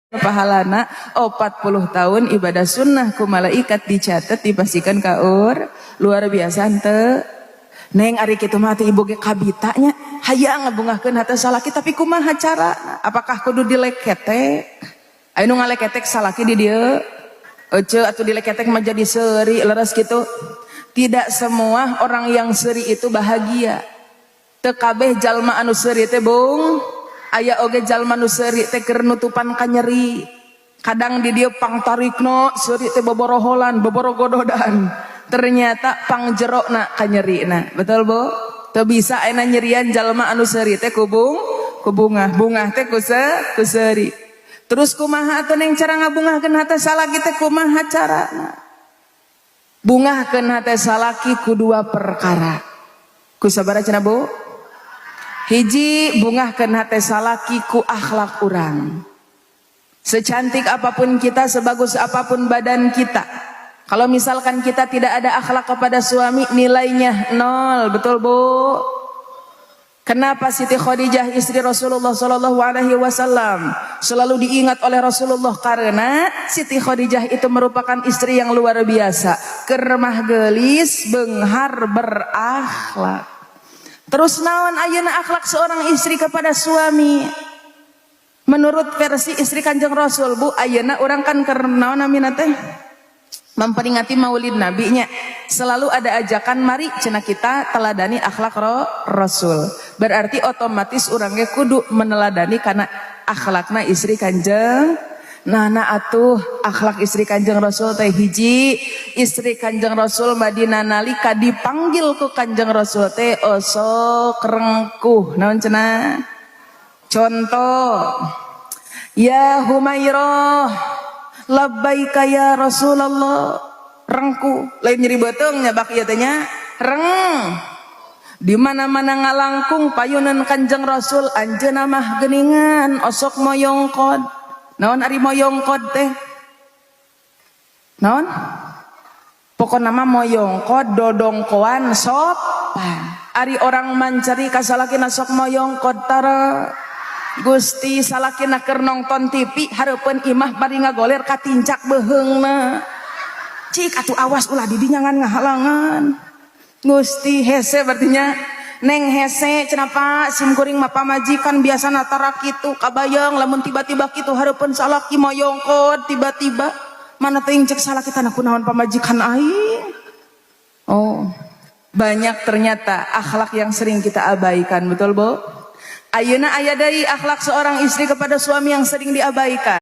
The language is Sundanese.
Pahalana 40 tahun ibadah sunnah ku malaikat dicatat, dipastikan kaur. Luar biasa henteu, Neng? Ari kitu mah ibu ge kabitanya hayang ngabungahkeun hate salaki, tapi kumaha cara? Apakah kudu dileketek? Aya nu ngaleketek salaki di dieu? Ece atau dileketek mah jadi seuri, leres gitu. Tidak semua orang yang seuri itu bahagia. Teu kabeh jalma anu seuri teh bung. Aya oge jalma nu seuri teh keur nutupan kanyeri. Kadang di dieu pangtarikna seuri teh boboroholan, boborogododan. Ternyata pangjerokna kanyerina. Betul, Bu? Teu bisa ayeuna nyerian jalma anu seuri teh ku bungah. Bungah teh ku seuri. Terus kumaha atuh, Neng, cara ngabungahkeun hate salaki teh kumaha carana? Bungahkeun hate salaki ku dua perkara. Ku sabaraha cenah, Bu? Hiji, bungahkeun hate salaki ku akhlak urang. Secantik apapun kita, sebagus apapun badan kita, kalau misalkan kita tidak ada akhlak kepada suami, nilainya nol, betul, Bu? Kenapa Siti Khadijah, istri Rasulullah Shallallahu Alaihi Wasallam, selalu diingat oleh Rasulullah? Karena Siti Khadijah itu merupakan istri yang luar biasa, keur mah geulis, beunghar, berakhlak. Terus naon ayeuna akhlak seorang istri kepada suami? Menurut versi istri Kanjeng Rasul, Bu, ayeuna urang kan keur naon namina teh? Memperingati Maulid Nabi nya. Selalu ada ajakan, mari cenah kita teladani akhlak Rasul. Berarti otomatis urangnya kudu meneladani karena akhlakna istri Kanjeng. Nah, atuh akhlak istri Kanjeng Rasul teh hiji, istri Kanjeng Rasul Madinah nalika dipanggil ku Kanjeng Rasul teh osok rengkuh. Naon cenah? Contoh, "Ya Humairah." "Labbaika ya Rasulullah." Rengkuh, lain nyeri beuteung nyabak ieu teh nya. Reng. Di mana-mana ngalangkung payunan Kanjeng Rasul, anjeunna mah geuningan osok moyongkod. Naon ari moyongkod teh? Naon? Pokokna mah moyongkod dodongkoan sopan. Ari orang mancari ka salakina sok moyongkod tara? Gusti, salakina keur nongton TV hareupeun imah bari ngagoler, katincak beuheungna. "Cik atuh, awas, ulah di dinya ngan ngahalangan." Gusti, hese berartinya, Neng, hese cenah, Pak. Sim kuring mah pamajikan biasana tara kitu. Kabayang lamun tiba-tiba kitu hareupeun salaki moyongkod tiba-tiba, mana teuing cek salaki tanah kunaon pamajikan aing. Oh, banyak ternyata akhlak yang sering kita abaikan, betul, Bu? Ayeuna aya deui akhlak seorang istri kepada suami yang sering diabaikan.